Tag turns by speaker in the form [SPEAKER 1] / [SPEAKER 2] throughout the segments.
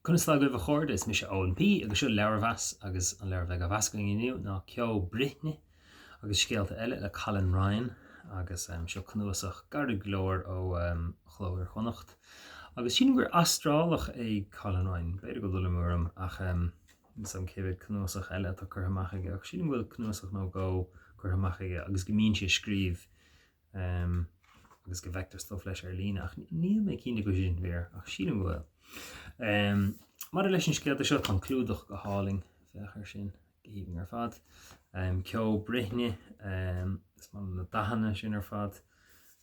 [SPEAKER 1] Conas tá agaibh a chairde, is mise Eoin P agus seo leabharmheas agus an leabhar a bheidh á mheas againn inniu ná Ceo Bruithne agus Scéalta Eile le Colin Ryan agus seo cnuasach gairid go leor ó Chló Iar-Chonnacht agus sílim gur Astrálach é Colin Ryan, b'fhéidir go bhfuil dul amú orm ach níl a fhios agam cé mhéad cnuasach eile atá curtha amach aige ach sílim go bhfuil cnuasach nó dhó curtha amach aige agus go mbíonn sé ag scríobh agus go bhfeictear stuff leis ar líne, ach níl mé cinnte go bhfuil sin fíor, ach sílim go bhfuil. Maidir leis na scéalta seo, tá an clúdach go hálainn, féach air sin, go haoibhinn ar fad. Ceo Bruithne, is maith liom na dathanna sin ar fad.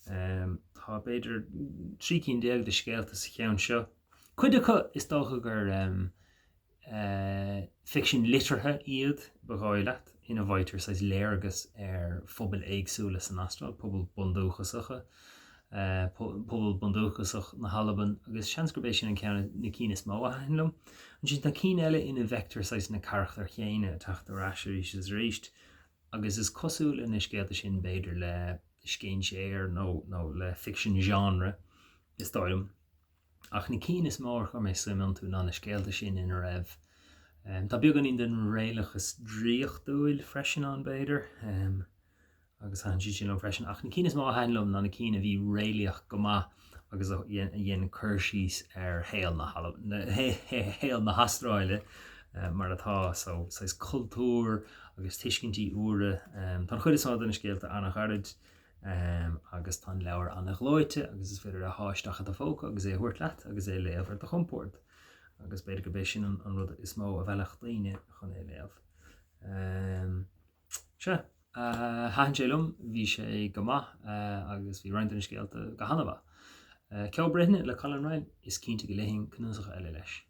[SPEAKER 1] Tá b'fhéidir 13 cinn de scéalta sa cheann seo. Cuid acu is dócha gur Ficsean liteartha iad, ba dhóigh leat, ina bhfaightear saghas léargas ar phobail éagsúla san Astráil, pobal bundúchasacha, pobal bundúchasach na hAlban, agus seans gurb é sin an ceann, na cinn is mó a thaitin liom. Ansin tá cinn eile ina bhfeictear saghas na carachtair chéanna ag teacht ar ais arís is arís, agus is cosúil na scéalta sin b'fhéidir le scéinséir nó nó le ficsean genre, is dóigh liom. Ach na cinn is mó ar chuir mé suim iontu ná na scéalta sin ina raibh, tá beagáinín den réalachas draíochtúil freisin ann b'fhéidir, agus thaitin siad sin liom freisin. Ach na cinn is mó a thaitin liom ná na cinn a bhí réalaíoch go maith agus a dhein cur síos ar shaol na shaol na hAstráile mar atá, so saghas cultúr agus tuiscintí úra. Tá an chuid is mó de na scéalta an-ghairid. Agus tá an leabhar an-ghleoite agus is féidir é a shá isteach i do phóca agus é a thabhairt leat agus é a léamh ar do chompord. Agus b'fhéidir gurb é sin an rud is mó a mheallfadh daoine chun é a léamh. Sea, thaitin sé liom, bhí sé go maith agus bhí roinnt de na scéalta go han-mhaith. Ceo Bruithne le Colin Ryan, is cinnte go léifinn cnuasach eile leis.